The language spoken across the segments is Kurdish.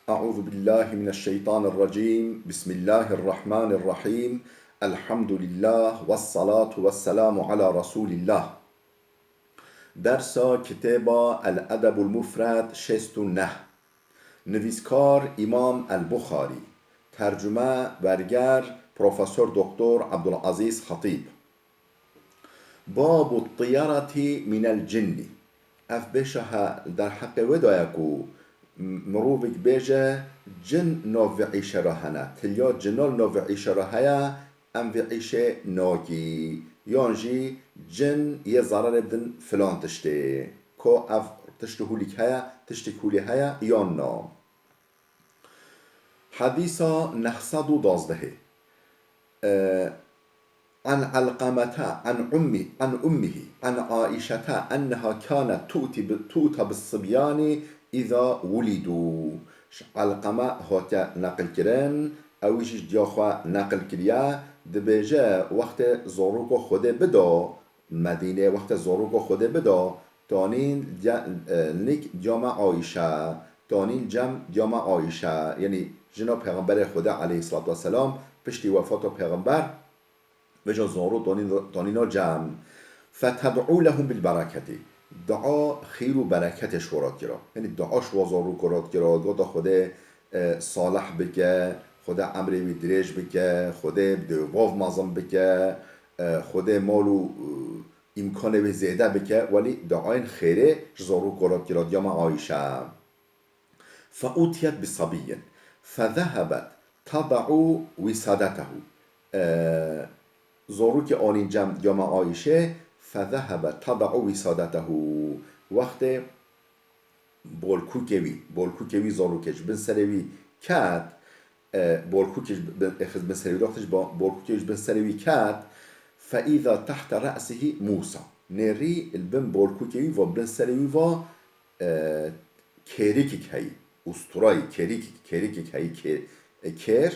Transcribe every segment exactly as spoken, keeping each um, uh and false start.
أعوذ بالله من الشيطان الرجيم. بسم الله الرحمن الرحيم. الحمد لله والصلاة والسلام على رسول الله. Dersa kitêba El Edebul Mufred şêst û neh. Nivîskar Îmam El Buxarî. Tercume, berger, Profesor Doktor Abdulazîz Xetîb. Babu tiyareti minel cinnî. Ev bêşa he derheqê wê daye ku m-, mirovek bêje, cin nav vê îşe re hene. Tiliya cina li nav vê îşe re heye, em vê îşê nakî. Yan jî cin yê zerarê bidin filan tiştê. Ko ev tişt û hûlîk heye, tiştêk hûlî heye yan na? Hedîsa neh sed û duwazdehê. E, An Elqemete, an ummi, an ummihi, an Aişete, enneha kânet tu'ti bi-, tu'ta bis-sibyani iza wulidû. Ji Elqeme hatiye neqilkirin, ew jî ji diya xwe neqil kiriye, dibêje, wextê zorûko Xwedê bido, Medînê wextê zorûko Xwedê bido, tanîn diya-, e, nik diya me Ayşe, tanîn cem diya me Ayşe, yanî jina Pêxemberê Xwedê aleyhisselatu vesselam piştî wefata Pêxember, vêca zorû tanîn, tanîna cem. Feted'û lehum bil bereketî. Dua xîr û bereketê ji xwe re dikira. Yanî dua ji wa zorûko re dikira, gota Xwedê, e, salih bike, Xwedê emrê wî dirêj bike, Xwedê bi dê û bav mezin bike, e, Xwedê mal û, e, îmkanê wê zêde bike, welî duayên xêrê ji zorûko re dikira, diya me Ayşe. Feutiyet bi sabiyyin. Fezehebet teda'u wisadetehu. E, zorûkê anîn cem diya me Ayşe, fezehebet teda'u wisadetehu. Wextê bolkûkê wî, bolkûkê wî zorûkê ji bin serê wî ket, e, bolkûkê ji bin, êxist bin serê wî, wextê ji ba-, bolkûkê ji bin serê wî ket, fe îza tehte re'sihî Mûsa. Nêrî li bin bolkûkê wî va, bin serê wî va, e, kêrikik heyî, usturayî, kêrikik, kêrikik heyî, kê-, e, kêr.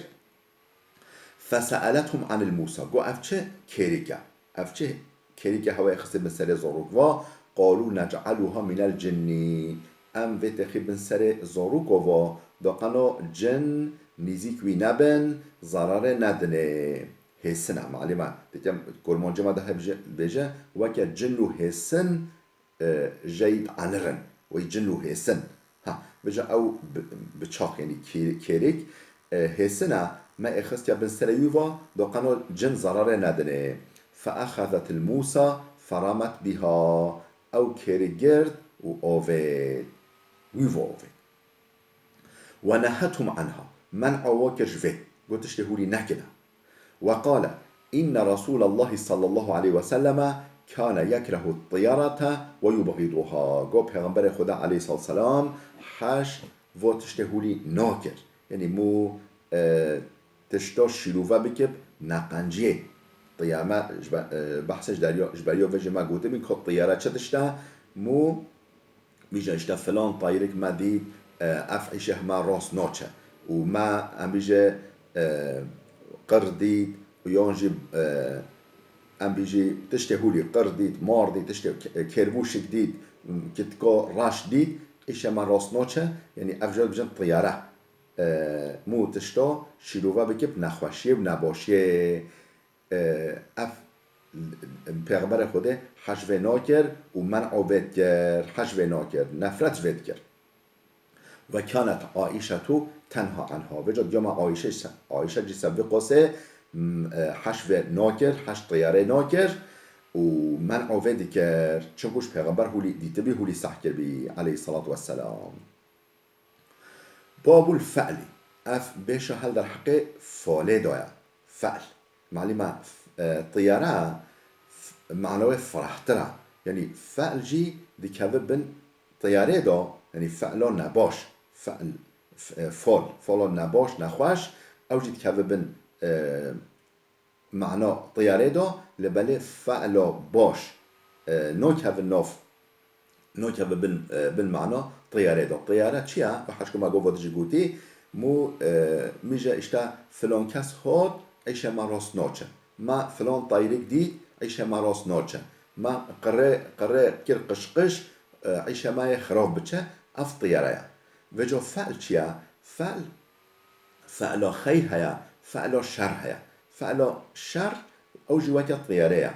Fese'elethum anil Mûsa. Got, ev çi kêrik e? Ev çi kêrik e hewa êxistê bin serê zorûk? Va, qalû nec'eluha minel cinnî. Em vê têxî bin serê zorûko va, da qeno cin nîzîk wî nebin, zerarê nedinê. Hêsin e, malî me. Dikem kurmancî me de hebje-, bêje, weke cin û hêsin, e, jeyî dianirin, wey cin û hêsin. Ha, vêca ew bi, bi çax, yanî kê-, kêrik, e, hêsin e, me êxistiye bin serê wî va, da qeno cin zerarê nedinê. Feexezetil Mûsa feramet bîha. Ew kêrik girt û avêt. Wî va avêt. Ve nehethum anha. Men'a wa kir ji vê. Got, tiştê hûrî nekine. Ve qale, inne Resûlallahî sallallahu aleyhi ve selleme kâne yekrehu tiyarete ve yubğiduha. Got, Pêxemberê Xweda aleyhissalatu vesselam heş vo tiştê hûlî nakir. Yanî mû, e, tişta şîrove bikip neqenciyê. Tiyame, ji be-, e, behsê ji derya, ji beriya vê jî me gotibî, ko tiyare çi tişt e? Mû Bîje işte filan tayrik me dît, e, ev îşe hema rast naçe. Û me, em bîje, e, qir dît, û yan jî, e, em bîjî tiştê hûlî qir dît, mar dît, tiştê k-, kêrmûşik dît, kitika reş dît, îşe me rast naçe, yanî ev jî dibêjin tiyare. E, mû tişta şîrove bikip nexweşiyê û nebaşiyê. E, ev Pêxemberê Xwedê heş vê nakir û men'a vê dikir, heş vê nakir, nefret ji vê dikir. Ve kânet Aîşetu tenha anha. Vêca diya me Aîşe, Aîşe jî ser vê qasê, m, e, heş vê nakir, heş tiyarê nakir û men'a vê dikir. Çimkû ji Pêxember hûlî dîtibî, hûlî seh kiribî, aleyhissalatu vesselam. Babul fe'lî. Ev bêşa hel derheqê falê de ye. Fe'l. Malî me, e, tiyare, f-, mane wê firehtir e. Yanî fe'l jî dikeve bin tiyarê de, yanî fe'la nebaş. Fe'l, f-, e, fal, fala nebaş, nexweş, ew jî dikeve bin, e, mana tiyarê de, lê belê fe'la baş, e, nakeve nav, nakeve bin, e, bin mana tiyarê de. Tiyare çi ye? Ve heşko me gova dijî gotî, mû, e, mîje işte filan kes hat, îşe me rast naçe. Me filan tayrik dît, îşe me rast naçe. Me qirê, qirê kir qişqiş, e, îşe me yê xirab biçe, ev tiyare ye. Vêca fe'l çi ye? Fe'l, fe'la xeyr heye, fe'la şer heye. Fe'la şer, ew jî weke tiyare ye.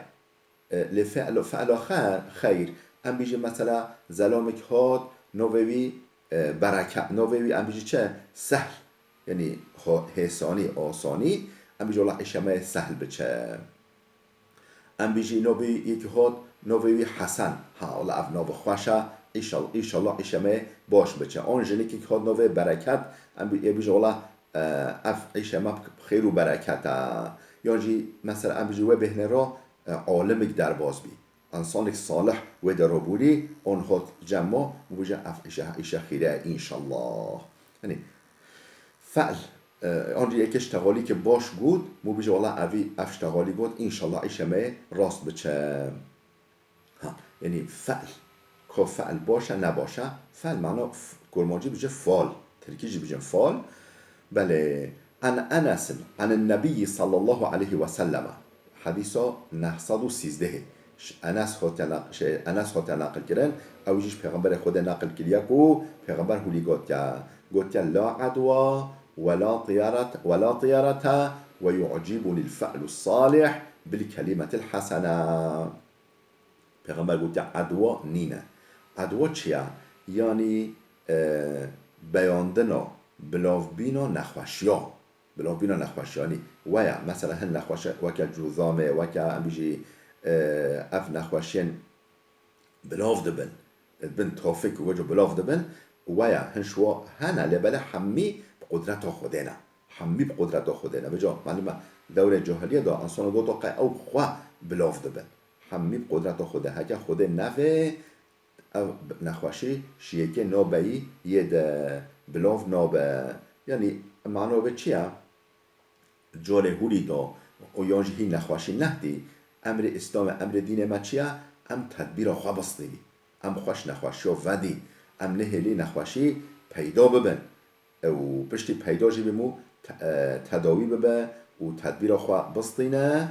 E, lê fe'la, fe'la xer, xeyr, em bêjin mesela, zelamik hat, navê wî, e, bereket, navê wî em bêjin çi? Sehl. Yanî ho-, hêsanî, asanî, em bêjin wela îşe me sehl biçe. Em bêjî navê yekî hat, navê wî Hesen. Ha, wela ev navê xweş e. Îşal-, îşallah îşe me baş biçe. An jinikek hat navê Bereket. Em bê-, ê bêjin wela, e, ev îşe me bi xêr û bereket e. Yan jî mesela em bêjî wê bêhne re, e, alimik derbas bî. Însanek salih wê de re bûrî, an hat cem me, bêje ev îşe, îşe xêre ye, înşallah. Yanî, fe'l, e, an jî yekê ştexalî ke baş got, mû bêje, wela evî, ev ştexalî got, înşallah îşe me rast biçe. Ha, yanî fe'l. Ko fe'l baş e, ne baş e? Fe'l mana f-, kurmancî bêje fal. Tirkî jî bêjin fal. Belê. An Enesin, anin Nebiyyi sallallahu aleyhi ve selleme. Hedîsa neh sed û sîzdehê. Ş-, Enes hote naq-, şey, Enes hote naqil kirin. Ew jî ji Pêxemberê Xwedê naqil kiriye ku Pêxember hûlî gotiye. Gotiye, "La adwa ve la tiyaret-, ve la tiyarete ve yu'cibunil fe'lus salih bil kelimetil hasene." Pêxember gotiye, "Edwa nîne." Edwa çi ye? Yanî, e, beyandina, bilavbîna nexweşiya. Bilavbîna nexweşiyanî we ye. Mesela hin nexweşe weke cûzamê, weke em bijî, e, ev nexweşiyên bilav dibin. Bin tofik weco bilav dibin. We ye, hin şiwa hene, lê belê hemî bi qudreta Xwedê ne. Hemî bi qudreta Xwedê ne. Veco, malum e, dewrê cahiliyê de, insana goto qey ew bi xwe bilav dibin. Hemî bi qudreta Xwedê. Heke Xwedê nevê, ev nexweşî şiyekê nabeyî yê de bilav nabe. Yanî, mano be çi ye? Corê hûrî da û yan jî hîn nexweşî nehdî, emrê Îslamê, emrê dînê me çi ye? Em tedbîra xwe bistînî. Em xweş nexweşiya vedî. Em nehêlî nexweşî peyda bibin. Û piştî peyda jî bimû te-, e, tedawî bibe û tedbîra xwe bistîne.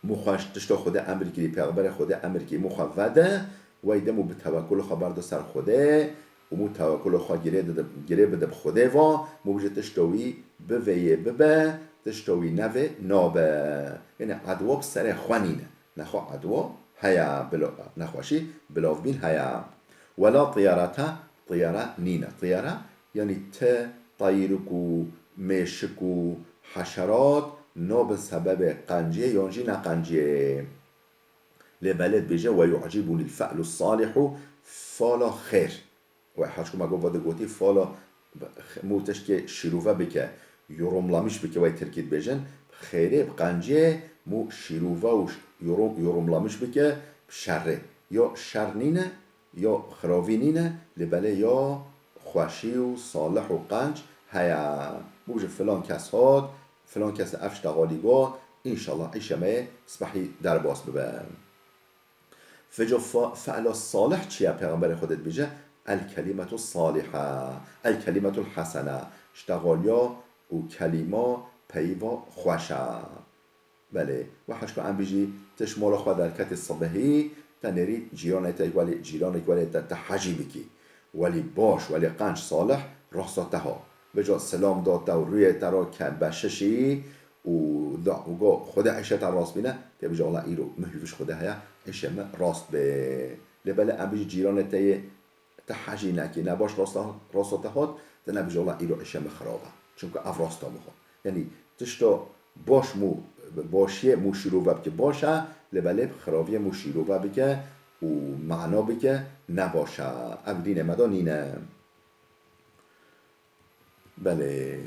Mû xwe ji tişta Xwedê emir kirî, Pêxemberê Xwedê emir kirî, mû xwe vede, wey de mû bi tewekul xwe berde ser Xwedê û mû tewekul xwe girê dide, girê bide bi Xwedê va, mû bije tişta wî bivê yê bibe, tişta wî nevê nabe. Yanî edwa bi serê xwe nîne. Nexwe edwa heye, bila-, nexweşî bilavbîn heye. Wela tiyarete, tiyare nîne. Tiyare, yanî ti, teyrik û mêşik û heşerat nabin sebebê qenciyê yan jî neqenciyê. Lê belê dibêje, "Ve yu'cibunil fe'lu salihu", fala xêr. Wê heçku me got, vade gotî, fala mû tiştê şîrove bike, yorumlamış bike, wey tirkî dibêjin, xêrê bi qenciyê mû şîrove û ş-, yorum-, yorumlamış bike bi şerê. Ya şer nîne, ya xiravî nîne, lê belê ya xweşî û salih û qenc heye. Bû ji filan kes hat, filan kes ev ştegalî got, înşallah îşe me yê sibehî derbas bibe. Fico fa-, fe'la salih çi ye? Pêxemberê Xwedê dibêje, "El kelimetu saliha, el kelimetul hasene." Ştegaliya û kelîma peyva xweş e. Belê, we heşka em bijî, ti ji mala xwe derketî sibehî, te nêrî cîranê te welê, cîranek welê te, te hejî bikî. Welî baş, welî qenc salih, rasta te ha. Veca selam da te û rûyê te ra ke beşişî û da, û go Xwedê îşê te rast bîne, tê bijî, "Wela îro min hîviş Xwedê heye, îşê min rast bê." Lê belê em bijî cîranê te yê te hejî nekî, ne baş rasta, rasta te hat, te nebijî, "Wela îro îşê min xirab e." Çunku ev rasta min xwe. Yanî tişta baş mû, başiyê mû şîrove bike baş e, lê belê bi xiraviyê mû şîrove bike û mana bike ne baş e. Ev dînê me de nîne. Belê.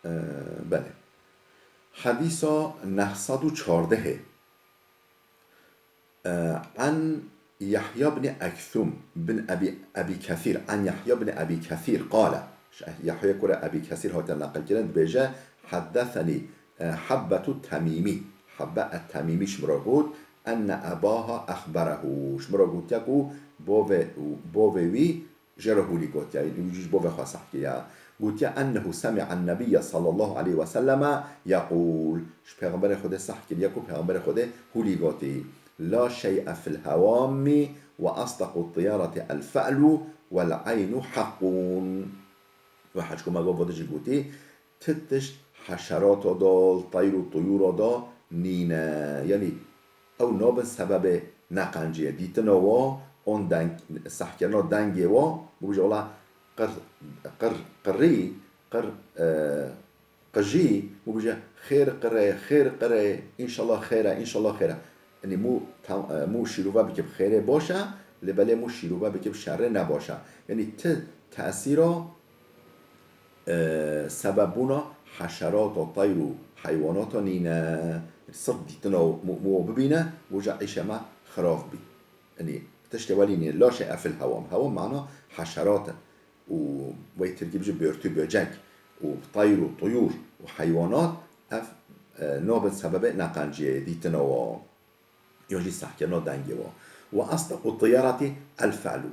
Ee, belê. Hedîsa neh sed û çardehê. Ee, an Yahya bin Ekthum bin Ebî, Ebî Kethîr, an Yahya bin Ebî Kethîr qale. Yahya kure Ebî Kethîr hate neqil kirin, dibêje, "Heddesenî, e, Hebbetu Temîmî." Hebbe et-Temîmî ji min re got, "Enne ebaha exberehu." Ji min re gotiye ku bavê, bavê wî jê re hûlî gotiye, wî jî ji bavê xwe seh kiriye. Gotiye, "Ennehu semi'en nebiyye sallallahu aleyhi ve selleme yeqûl." Ji Pêxemberê Xwedê seh kiriye ku Pêxemberê Xwedê hûlî gotî, "La şey'e fil hewammi Ve asdaqu tiyareti el fe'lu vel aynu haqqun. Ve Hecî Komê Gava de jî gotî, ti tişt heşerata da, teyr û tuyûra da nîne. Yanî ew nabin sebebê neqenciyê. Dîtina wa, on deng, sehkirina dengê wa, bibêje wela qir, qir, qirî, qir, e, qijî, mû bije, "Xêr qire, xêr qire, înşallah xêr e, înşallah xêr e." Yanî mû tam, e, mû şîrove bikip xêrê baş e, lê belê mû şîrove bikip şerê ne baş e. Yanî ti tesîra, e, sebebûna heşerata, teyr û heywanata nîne. Sirf dîtina mû, mû bibîne, mû bije, "Îşê me xirab bî." Yanî tiştê welî nîne. Laşê efil hewam. Hewam mana heşerat in. û wey tirkî bijî börtü böcek û teyr û tuyûr û heywanat, ev, e, nabin sebebê neqenciyê, dîtina wa, ya jî sehkirina dengê wa. Ve asdaqu tiyareti el fe'lu.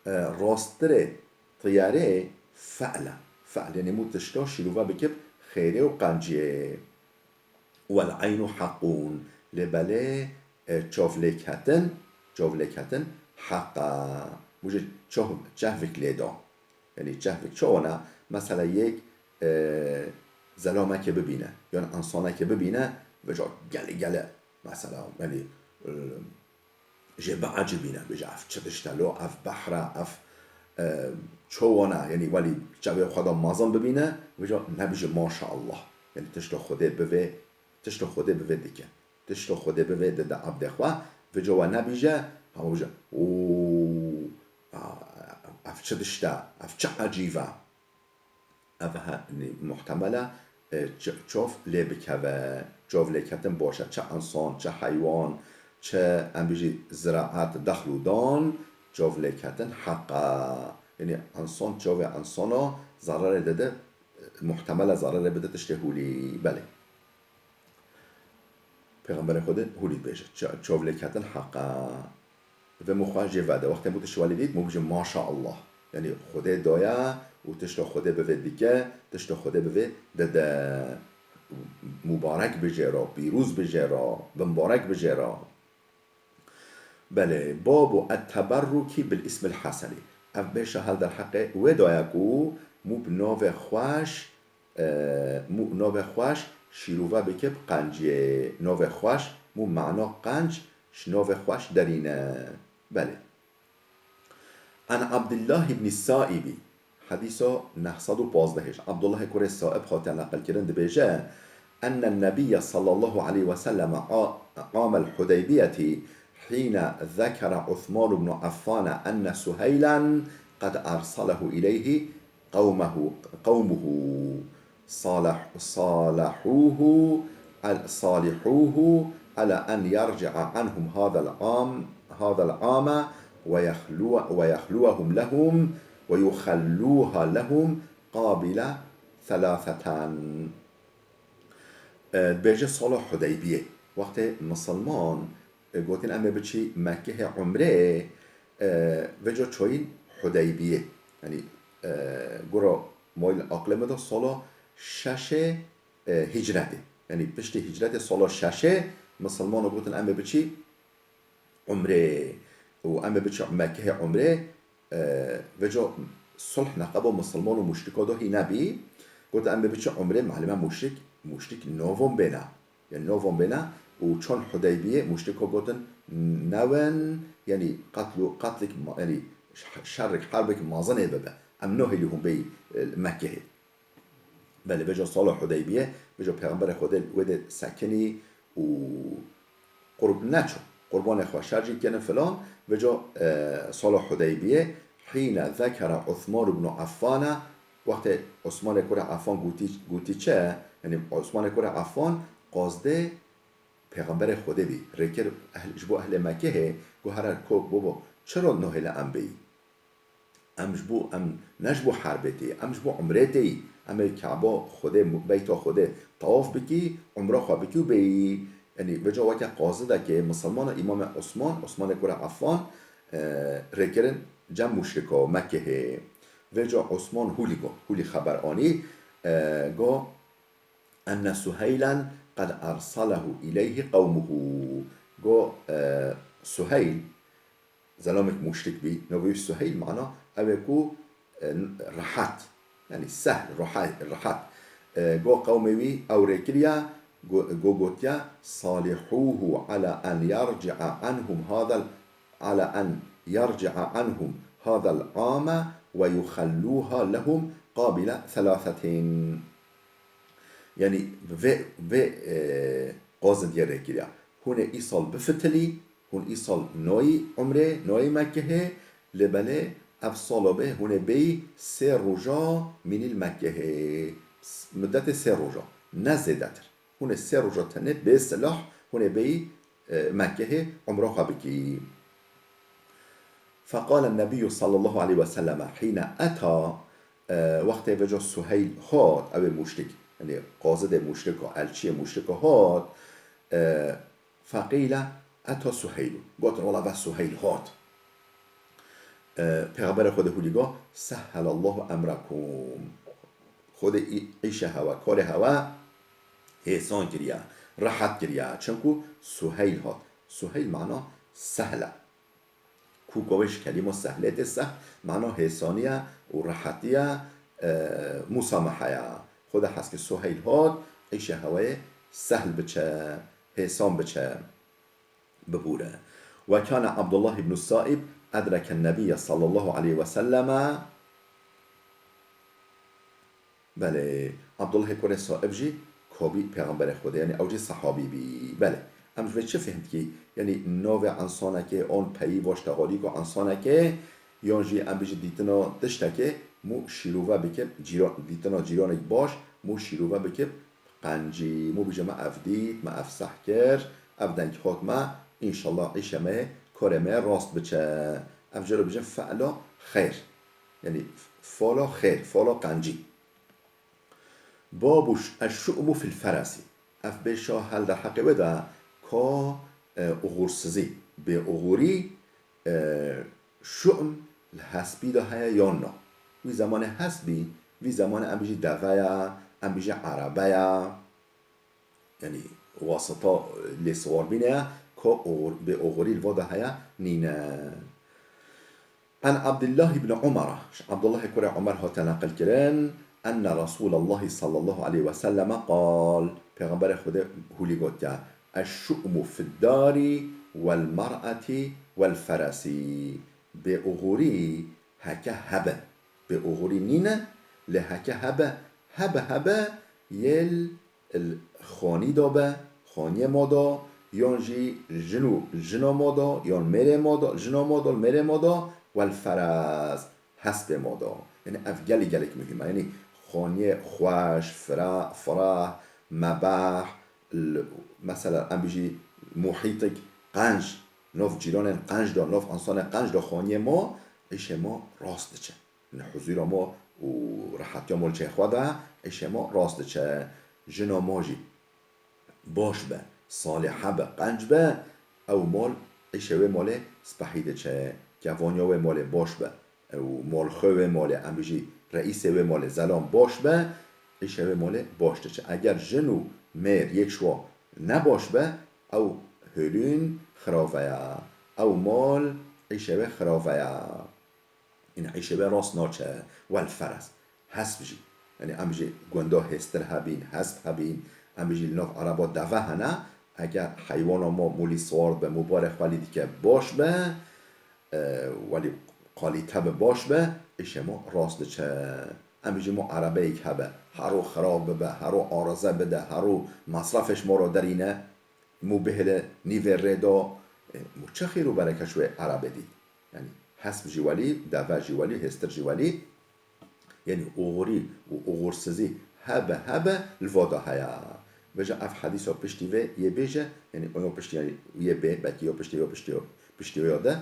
E, rasttirê tiyarê fe'l e. Fe'l, yanî mû tişta şîrove bikip xêrê û qenciyê. Wel eynu heqûn. Lê belê, e, çavlêketin, çavlêketin heq e. Mû jî çav-, çehvik lê da. Yanî çehvik çawa ne? Mesela yek, e, zelamekê bibîne, yan însanekê bibîne, vêca gelê gelê, mesela, yanî, e, jê biecibîne, bêje, "Ev çi tişt e lo, ev behr e, ev, e, çawa ne?" Yanî welî çavê xwe de mezin bibîne, vêca nebêje, "Maşallah." Yanî tişta Xwedê bivê, tişta Xwedê bivê dike. Tişta Xwedê bivê dide ebdê xwe, vêca we nebêje, hema bêje, "Oo, a, ev çi tişt e, ev çi ecîb e." Ev he-, nî, muhtemel e, e, ç-, çav lê bikeve, çavlêketin baş e, çi însan, çi heywan, çi, em bijî, ziraet, dexl û dan, çavlêketin heq e. Yanî însan çavê însana zererê dide, e, muhtemel e zererê bide tiştê hûlî. Belê. Pêxemberê Xwedê hûlî dibêje, ça-, çavlêketin heq e. Vê mû xwe jê vede. Wextê mû tişt welî dît, mû bije, "Maşallah." Yanî Xwedê daye û tişta Xwedê bivê dike, tişta Xwedê bivê dide. Mûbarek bijêra, pîroz bijêra, bimbarek bijêra. Belê, babu et-teberrukî bil ismil hasenî. Ev bêşa hel derheqê wê daye ku mû bi navê xweş, e, mû navê xweş şîrove bike bi qenciyê. Navê xweş, mû mana qenc ji navê xweş derîne. Belê. An Abdullah ibn Saibî. Hedîsa neh sed û pazdeh ji Abdullahê kurê Saib hate neqilkirin, dibêje, Ennen Nebiyye sallallahu aleyhi ve sellem a-, amel Hudeybiyetî hîne zekere Usman ibn Affan enne Suheylen qed ersalehu ileyhi qewmehu, qewmuhu. Saleh-, salahuhu al-, salihuhu ala en yerci'a anhum hadal am, hadal ama ve yahlu-, ve yahluwahum lehum ve yuhalluha lehum qabile thelâtheten. E, dibêje sala Hudeybiyê. Wextê misilman, e, gotin, "Em ê biçî Mekkehê umrê", e, vêca çayîn Hudeybiyê. Yanî, e, gora mayîl aqlê me de sala şeşê, e, hicretê. Yanî piştî hicretê sala şeşê misilmana gotin, "Em ê biçî umrê û em ê biçî Mekkehê umrê." E, vêca sulh neqeba misilman û muşrika de hî nebî. Got, "Em ê biçî umrê, malum e muşrik, muşrik navon bêne." Yanî navon bêne û çon Hudeybiyê muşrika gotin, "Newin, yanî qetl û qetlik ma-, yanî ş-, şerrik, herbik mezin ê bibe. Em nahêlî hûn bêyî, e, Mekkehê." Belê, vêca sala Hudeybiyê, vêca Pêxemberê Xwedê wê de sekinî û qurb-, neçû. Qurbanê xwe şercî kirin filan, vêca, e, sala Hudeybiyê, hîne zekere Usman ibn Affana, wextê Osmanê kurê Affan gotî, gotî çi? Yanî Osmanê kurê Affan qazdê Pêxemberê Xwedê bî. Rêkir ehl-, ji bo ehlê Mekkehê, got, "Here ko, bobo, çira nahêle em bêyî?" Em ji bo, em ne ji bo herbê tê, em ji bo umrê tê. Em ê Keba Xwedê, beyta Xwedê tawaf bikî, umra xwe bikî û bêyî. Yanî vêca weke qazidekê misilmana Îmamê Osman, Osmanê kurê Affan, e, rêkirin cem muşrika Mekkehê. Vêca Osman hûlî got, hûlî xeber anî, e, got, "Enne Suheylen qed ersalehu ileyhi qewmuhu." Got, e, Suheyl, zelamek mûşrik bî, navê wî Suheyl mana ew ê ku, e, rehet, yanî sehl, rehe-, rehet. E, go qewmê wî ew rê kiriya, go, go gotiya, "Salihûhu ala en yerci'a anhum hadal, ala en yerci'a anhum hadal ame ve yuxellûha lehum qabile thelâthetin." Yanî vê, vê, e, qazidiyê rê kiriya. Hûn ê îsal bifitilî, hûn îsal nayî umrê, nayî Mekkehê, lê belê ev sala bê hûn ê bêyî sê roja mînî li Mekkehê. S-, mudetê sê roja, ne zêdetir. Hûn ê sê roja tenê bê silah hûn ê bêyî, e, Mekkehê umra xwe bikî. Feqale Nebiyyu sallallahu aleyhi ve selleme hîne eta, e, wextê vêca Suheyl hat, ew ê mûşrik, yanî qazidê mûşrik û elçiyê mûşrik hat, e, feqîle eta Suheylu. Gotin, wela ve Suheyl hat. E, Pêxemberê Xwedê hûlî got, "Sehhelallahu emrakum." Xwedê î-, îşe hewe, karê hewe hêsan kiriye, rehet kiriye. Çimku Suheyl hat. Suheyl mana sehl e. Ku kovê ji kelîma sehlê tê, sehl mana hêsaniye û rehetiye, e, musameheya. Xwedê hez kir Suheyl hat, îşe heweyê sehl biçe, hêsan biçe. Bibûre. Ve kâne Abdullah ibn Saib edreke Nebiyye sallallahu aleyhi ve selleme. Belê, Abdullahê kurê Saib jî kabî Pêxemberê Xwedê, yanî ew jî sehabî bî. Belê, em ji vê çi fêhm dikî? Yanî navê ensanekê, an peyî vaş tehalî ku ensanekê, yan jî em bijî dîtina tiştekê, mû şîrove bike, cîran, dîtina cîranek baş, mû şîrove bike, qencî. Mû bije me ev dît, me ev seh kir, ev deng hat me, înşallah îşe me, karê me rast biçe. Ev jê re bijin fe'la xeyr. Yanî fala xeyr, fala qencî. Babu ş-, eş-şu'mu fil feresi. Ev bêşa hel derheqê wê de ka, e, uxursizî, bêuxurî, e, şu'm li hespî de heye yan na? Wî zemanê hesp bî, vî zemanê em bijî deve ye, em bijî erebe ye. Yanî wasita lê siwarbînê ye, ka oxur-, bêoxurî li va de heye nîne. An Abdullah ibn Umar, ji Abdullahê kurê Umar hate neqil kirin, enne Resûlallahî sallallahu aleyhi ve selleme qal, Pêxemberê Xwedê hûlî gotiye, "Eş-şu'mu fid-dari vel-mer'eti vel-feresi." Bêoxurî heke hebe. Bêoxurî nîne, lê heke hebe, hebe hebe yê l-, l-, xanî de be, xaniyê ma de, yan jî jin û jina ma de, yan mêrê ma de, jina ma de, mêrê ma de, wel feres, hespê ma de. Yanî ev gelek, gelek muhîm e. Yanî xaniyê xweş, fira-, firah, mebah, l-, mesela em bijî muhîtik qenc, nav cîranên qenc de, nav ensanê qenc de xaniyê ma, îşê ma rast diçe. Yanî huzûra ma û rehetiya ma li cihê xwe de, îşê ma rast diçe. Jina ma jî baş be, salîhe be, qenc be, ew mal, îşê wê malê spehî diçe. Kevaniya wê malê baş be, ew malxwe wê malê, em bijî reîsê wê malê, zelam baş be, îşê wê malê baş diçe. Eger jin û mêr yek ji wa ne baş be, ew holîn xirave ye, ew mal, îşê wê xirave ye. Ên îşê wê rast naçe, wel feres. Hesp jî. Yanî em jî gunda hêstir hebîn, hesp hebîn, em jî li nav ereba deve hene, eger heywana ma mûlî siwar be, mû barê xwe lî dike baş be, e, welî kalîte be baş be, îşê ma rast diçe. Em jî ma erebeyek hebe, herû xirab bibe, herû arize bide, herû mesrefê ji ma re derîne, mû bihêle nîvê rê de, e, mû çi xêr û bereket ji wê erebê dît. Yanî hesp jî welî, deve jî welî, hêstir jî welî. Yanî oxirî û oxirsizî hebe hebe li va de heye. Vêca ev hedîsa piştî vê yê bêje, yanî oya piştî yê bê, belkî ya piştî, ya piştî, ya piştî ya de,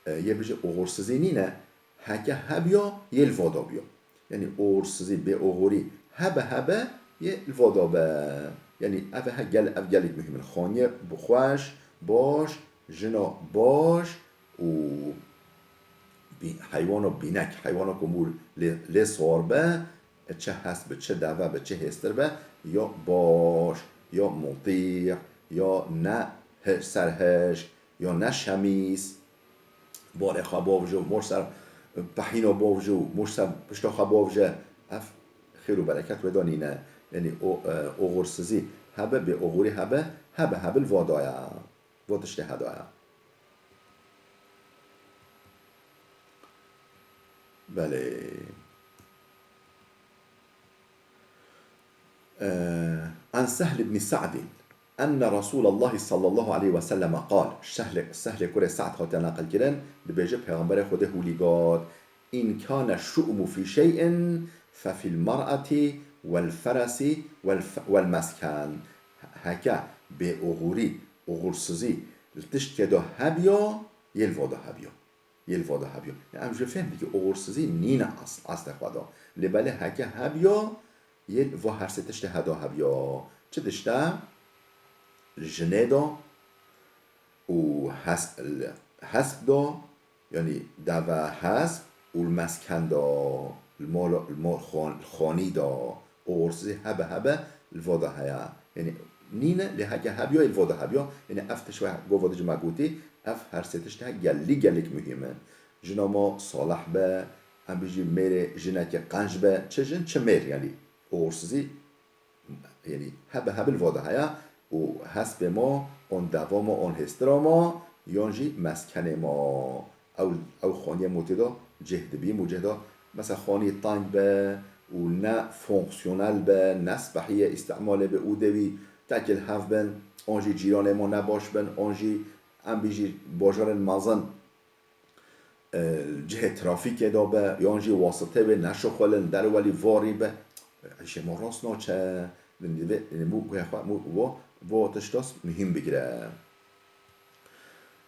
e, yê bêje oxirsizî nîne, heke hebiya yê li va de biya. Yanî oxirsizî, bêoxirî hebe hebe yê li va de be. Yanî ev he gel-, ev gelek muhîm in. Xaniyê bi xweş, baş, jina baş û bî-, heywana bînek, heywana ku mû lê, lê siwar be, çi hesp be, çi deve be, çi hêstir be, ya baş, ya mutî, ya ne hi-, serhişk, ya ne şemîs. barê xwe bavije û mor ser pehîna bavije û mor ser pişta xwe bavije, ev xêr û bereket wê de nîne. Yanî o, e, oxursizî hebe, bêoxurî hebe, hebe, hebe li va de ye. Va tiştê heda ye. Belê. Eee, An Sehl ibn Sa'd, enne Resûlallahî sallallahu aleyhi ve selleme qal, Sehlê, Sehlê kurê Sa'd hate neqilkirin, dibêje Pêxemberê Xwedê hûlî got, "İn kâne şu'mu fî şey'in fe fil mer'eti vel feresi vel f-, vel mesken." Heke bêoxurî, oxursizî li tiştkê de hebiya, yê li va de hebiya. Yê li va de hebiya. Ya em ji fêm dikî oxursizî nîne as-, astê xwe de. Lê belê heke hebiya, yê li va her sê tiştê heda hebiya. Çi tişt e? Li jinê de û hes-, li hesp de, yanî deve hesp û li mesken de, li mal, li mal xan-, li xanî de, oxursizî hebe hebe li va de heye. Yanî nîne, lê heke hebiya, li va de hebiya. Yanî ev tişt wek go va de ji me gotî, ev her sê tişt he gelî gelîk muhîm in. Jina me salih be, em bijî mêrê jinekê qenc be, çi jin, çi mêr, yanî oxursizî, yanî hebe hebe li va de heye û hespê me, an deva me, an hêstira me, yan jî meskenê me. Ew, ew xaniyê motê de cih dibîm û cih de, mesela xaniyê teng be û ne fonksiyonel be, ne spehî ye îstimalê be û dewî tekê li hev bin, an jî cîranê me ne baş bin, an jî em bijî bajarên mezin, e, cihê trafîkê de be, yan jî wasitê wê neşixulin, derwelî varî be, îşê me rast naçe. Divê, divê mû guhê xwe, mû vo, vo tiştas muhîm bigire.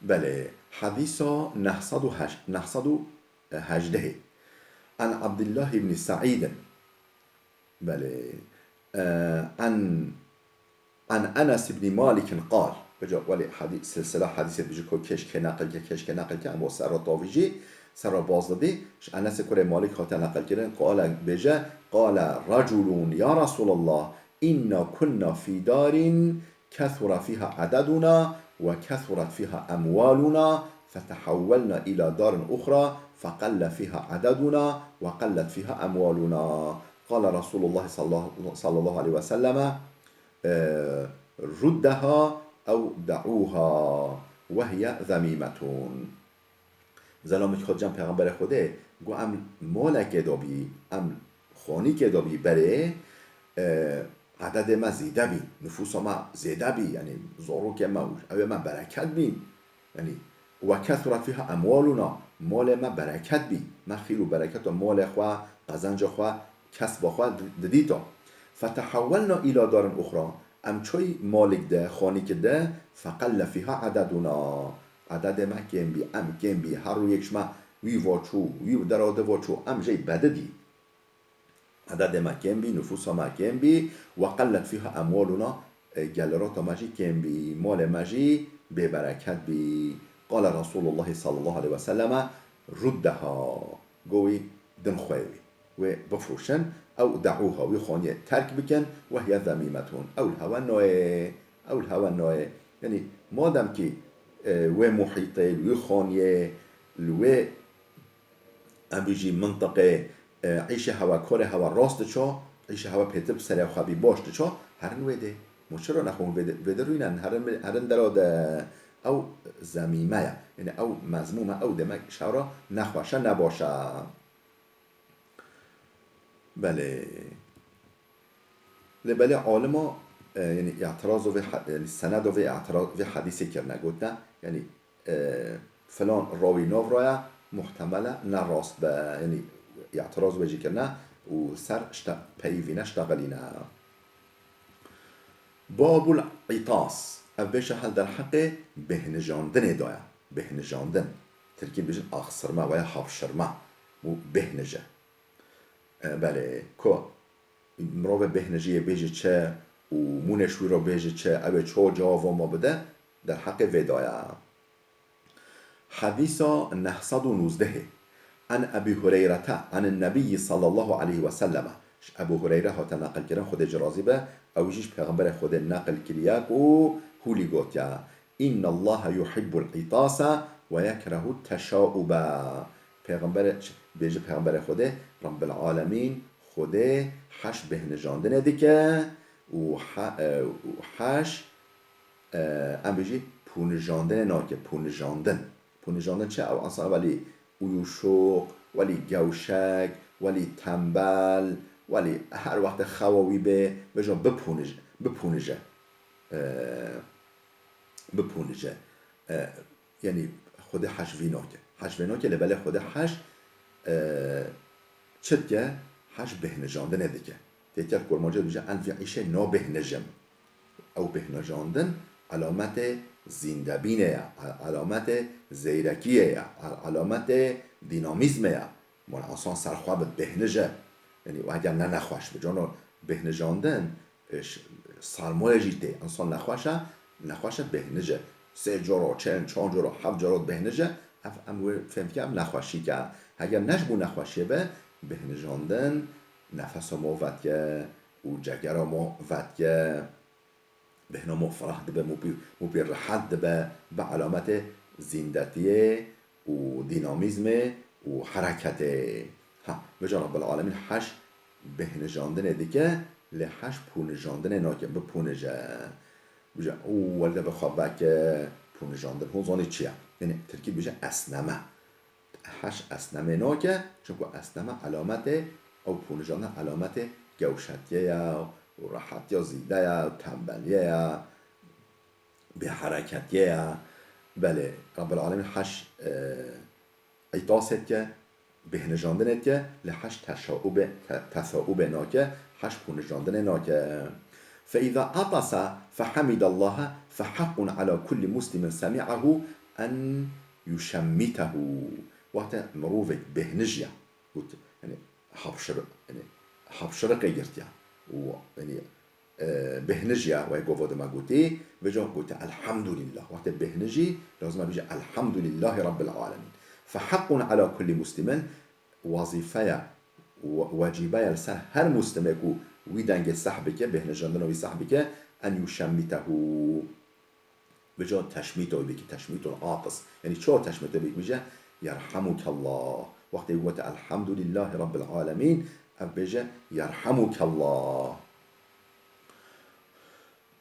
Belê, hedîsa neh sed û heşt, neh sed û hejdehê. An Abdullah ibn Sa'id. Belê. E, an An Enes ibn Malik qal. Beca welê hadî-, silsila hadîsê bijî ku kêşkê neqil ke, kêşkê neqil ke, em bo serra tavî jî, serra bazdedî, ji Enesê kurê Malik hate neqil kirin, qale bêje, qale reculun, ya Resulallah, inna kunna fî darin kethura fîha ededuna ve kethurat fîha emwaluna, fetehawwelna ila darin uxra, feqelle fîha ededuna ve qellet fîha emwaluna. Qale Resulullah sallallahu, sallallahu aleyhi ve selleme, e, ruddeha ew de'ûha ve hiye zemîmetun. Zelamekî xwe cem Pêxemberê Xwedê got, em molekê de bî, em xanîkê de bî berê, e, ededê me zêde bî, nifûsa me zêde bî, yanî zarokê me û ewê me bereket bîn. Yanî, "Ve kethuret fîha emwaluna", malê me bereket bî. Me xîr û bereketa malê xwe, qezenca xwe, kesba xwe di-, didîta. "Fetehawwelna îla darin uxra", em çûy malîk de, xanîk de, "feqelle fîha ededuna". Ededê me kêm bî, em kêm bî, her rûyek ji me wî va çû, wî dera de va çû, em jê bedidî. Ededê me kêm bî, nifûsa me kêm bî, "ve qellet fîha emwaluna", e, gelirata me jî kêm bî, malê me jî bêbereket bî. Qale Resulullah sallallahu aleyhi ve selleme, "Ruddeha", go wî din xwe wî. Wê bifroşin, ew de'ûha, wî xaniyê terk bikin, "ve hiye zemîmetun". Ew li hewe nayê, ew li hewe nayê. Yanî, madem kî, e, wê muhîtê, li wî xaniyê, li wê em bijî mintiqê, e, îşê hewe, karê hewe rast diço, îşê hewe pêtir bi serê xwe bî baş diço, herin wê dê. Mo çira nexwe vê de, vê de rûynen, herin, herin dera de ew zemîme ye. Yanî ew mezmûm e, ew demek şewra nexweş e, nebaş e. Belê. Lê belê alima, e, yanî îtirazo vê he-, yanî senedo vê îtira-, vê hedîsê kirine, gotine, yanî, e, filan rawî nav raya muhtemel e, ne rast be, yanî îtiraz wê jî kirine û ser işte peyivîne, ştexilîne. Babul îtas. Ev bêşe hel derheqê bêhnijandinê de ye. Bêhnijandin. Tirkî dibêjin axsirme veya hapşirme. Û bêhnije. E, belê, ku mirovê bêhnijiyê bêje çi û mûnê ji wî re bêje çi, ew ê çawa cewaba me bide, derheqê vê de ye. Hedîsa neh sed û nûzdehê. An Ebî Hureyrete, an Nebiyyi sallallahu aleyhi ve selleme. Ji Ebû Hureyre hate neqilkirin, Xwedê ci razî be, ew jî ji Pêxemberê Xwedê neqil kiriye ku hûlî gotiye, "Innallaha yuhibbul itasa ويكره التشاؤب. Pêxemberê, bêje Pêxemberê Xwedê, Rabbil Alemîn, Xwedê heş bêhnijandinê dike û he-, e, û heş, e, em bêjî pûnijandinê nake, pûnijandin. Pûnijandin çi? Ew insan welî uyuşuk, welî gewşek, welî tembel, welî her wextê xewa wî bê, bêje bipûnij-, bipûnije. E, bipûnije. E, Yanî Xwedê heş vî nake. Heş vê nake, lê belê Xwedê heş, e, çi dike? Heş bêhnijandinê dike. Têtiya kurmancî dibêje, ez vî îşê nabêhnijim. Ew bêhnijandin elametê zîndebînê ye, e-, elametê zeyrekiyê ye, e-, elametê dînamîzmê ye. Mala insan serxwe bi bêhnije. Yanî, û heger ne nexweş bi cano bêhnijandin, e, ş-, sarmoyê jî tê. Însan nexweş e, nexweş e bêhnije. Sê coro, çend, çar coro, heft coro bêhnije, ev em wê fêm dike, ev nexweşîk e. Heger ne ji bo nexweşiyê be, bêhnijandin nefesa me vedike û cegera me vedike. Bêhna me firah dibe, mû pî, mû pî rehet dibe, bi elametê zîndetiyê û dînamîzmê û hereketê. Ha, vêca Rabbil Alemîn heş bêhnijandinê dike, lê heş pûnijandinê nake, bipûnije. Vêca û welde bi xwe veke pûnijandin. Hûn zanî çi ye? Yanî tirkî dibêje esneme. Heş esnemê nake, çimku esneme elametê, ew pûnijandin elametê gewşetiyê ye û rehetiya zîde ye û tembeliyê ye, bêhereketiyê ye. Belê, Rabbil Alemîn heş, e, îtasê dike, bêhnijandinê dike, lê heş teşaubê, te-, tesaubê nake, heş pûnijandinê nake. فإذا عطس فحمد الله فحق على كل مسلم سمعه أن يشمته. Wextê mirovek bêhnijiya, got, yanî hapşir-, yanî hapşiriqê girtiya û, yanî, e, bêhnijiya wê gova dima gotî, vêca gote, "Elhamdulillah." Wextê bêhnijî, lazim e bêje, "Elhamdulillahi Rabbil Alemîn." فحق على كل مسلم, wazîfeya, we-, wecîbeya li ser her muslimê ku wî dengê seh bike, bêhnijandina wî seh bike, "en yuşemmitehu." Vêca teşmîta wî bike, teşmîtul atis. Yanî çawa teşmîta wî bike? Bêje, "Yerhamukallah." Wextê wî gote, "Elhamdulillahî Rabbil Alemîn", ev bêje, "Yerhamukallah."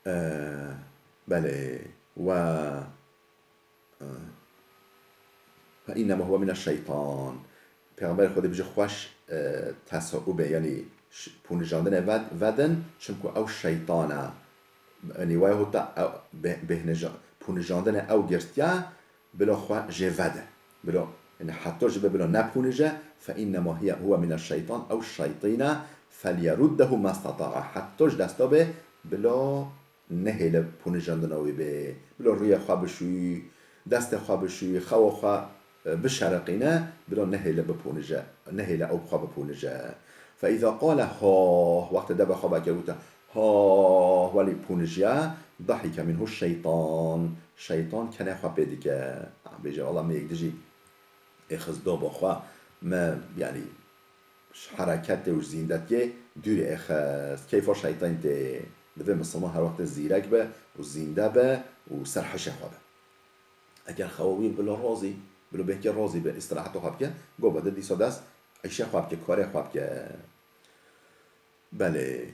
E, belê. Ve, e, "Fe innema huve mineşşeytan." Pêxemberê Xwedê bêje, xweş, e, tesaubê, yanî ş-, pûnijandinê ved-, vedin, çimku ew şeytan e. Yanî waya hota ew bê-, bêhnija-, pûnijandinê ew girtiye, bila xwe jê vede. Bila, yanî heta jî be bila nepûnije, "Fe innema hiye, huve mineşşeytan", ew şeytîn e, "Felyeruddehu mesteta'a." Heta ji desta bê, bila nehêle pûnijandina wî bê. Bila rûyê xwe bişûyî, destê xwe bişûyî, xewa xwe, e, bişeriqîne, bila nehêle bipûnije, nehêle ew bi xwe bipûnije. Fe îza qale ha, wextê deba xwe veke gote, ha, welî pûnijiye, dahike minhu şeytan. Şeytan kenê xwe pê dike. Bêje, "Wela me yek dijî êxiz daba xwe, me, yanî, ji hereketê û ji zîndetiyê dûrî êxist." Keyfa şeytan tê. Divê misilman her wextê zîrek be û zînde be û ser hişê xwe be. Eger xewa wî bila razî, bila bêhkê razî be, îstiraheta xwe bike, gava de dîsa dest îşê xwe bike, karê xwe bike. Belê.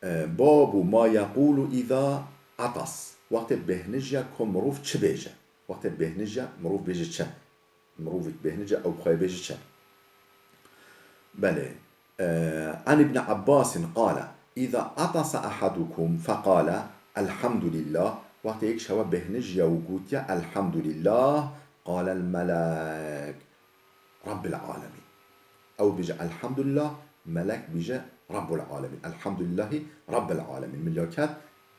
E, babu ma yequlu îza atas. Wextê bêhnijiya ku mirov çi bêje? Wextê bêhnijiya mirov bêje çi? Mirovek bêhnije ew bi xwe bêje çi? Belê. E, an Ibn Abbasin qale, "Îza atasa ahadukum feqale, Elhamdulillah." Wextê yek ji hewe bêhnijiya û gotiya, "Elhamdulillah", qalel melek, "Rabbil alemîn." Ew bêje, "Elhamdulillah", melek bêje, "Rabbul alemîn." Elhamdulillahi Rabbil alemîn. Milyaket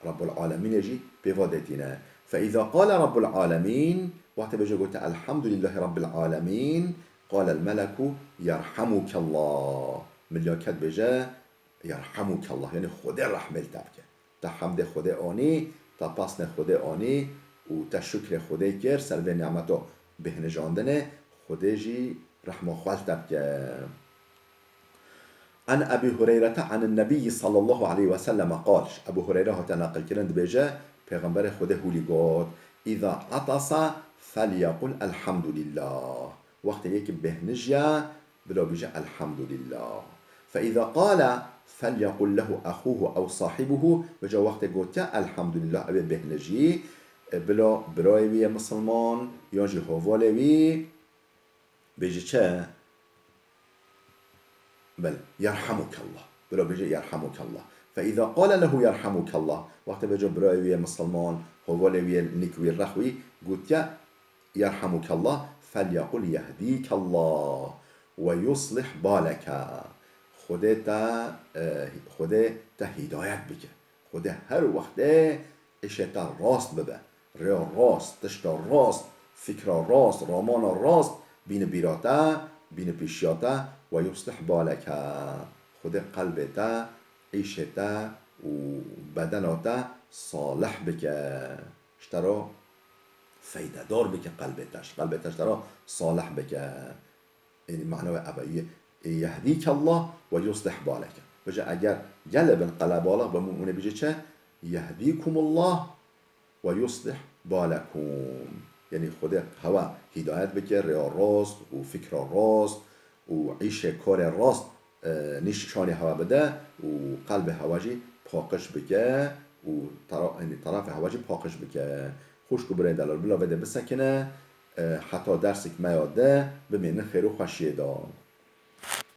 Rabbul Alemînê jî pê va de tîne. Fe îza qale Rabbul Alemîn, wextê bêje gote, "Elhamdulillahî Rabbil Alemîn", qalel meleku, "Yerhamukallah." Milyaket bêje, "Yerhamukallah", yanî Xwedê rehmê li te bike. Te hemdê Xwedê anî, te pasnê Xwedê anî û te şukrê Xwedê kir, ser vê nîmeta bêhnijandinê, Xwedê jî rehma xwe li te bike. An Ebî Hureyrete anin Nebîyî sallallahu aleyhi ve selleme qal, ji Ebû Hureyre hate neqilkirin, dibêje, Pêxemberê Xwedê hûlî got, "Îza atasa فَلْيَقُلْ الْحَمْدُ لِلّٰهِ. Wextê yek bêhnijiya, bila bêje الْحَمْدُ لِلّٰهِ. فَإِذَا قَالَ فَلْيَقُلْ لَهُ أَخُوهُ أَوْ صَاحِبُهُ. Bêje wextê gotiya الْحَمْدُ لِلّٰهِ, ew ê bêhnijî, e, bila birayê wî yê misilman, yan jî hevalê wî, bêje çi? Bel, يَرْحَمُكَ اللّٰهِ. Bila bêje يَرْحَمُكَ اللّٰهِ. فَإِذَا قَالَ لَهُ يَرْحَمُكَ اللّٰهِ. Wextê bêje birayê wî yê misilman, hevalê wî yê nêk wî rex wî, gotiya يَرْحَمُكَ اللّٰهِ, فَلْيَقُلْ يَهْدِيكَ اللّٰهُ وَيُصْلِحْ بَالَكَ. Xwedê te, e, Xwedê te hîdayet bike. Xwedê her wextê îşê te rast bibe. Rêya rast, tişta rast, fikra rast, ramana rast, bîne bîra te, bîne pêşiya te, وَيُصْلِحْ بَالَكَ. Xwedê qelbê te, îşê te û bedena te salih bike. Ji te re feydedar bike qelbê te, ji qelbê te ji te re salih bike. Yanî mana wê ev e, ye-, يَهْدِيكَ اللّٰهُ وَيُصْلِحْ بَالَكَ. Bêje eger gelê bin qelebalix be, hûn ê bêje çi? يَهْدِيكُمُ اللّٰهُ وَيُصْلِحْ بَالَكُمْ. Yanî Xwedê hewa hîdayet bike, rêya rast û fikra rast û îşê karê rast, e, nîşanî hewa bide û qelbê hewa jî paqij bike û tera-, yanî terafê hewa jî paqij bike. Xwişk û birayên delal, bila vê de bisekine, e, heta dersek me ya de bimînin xêr û xweşiyê de.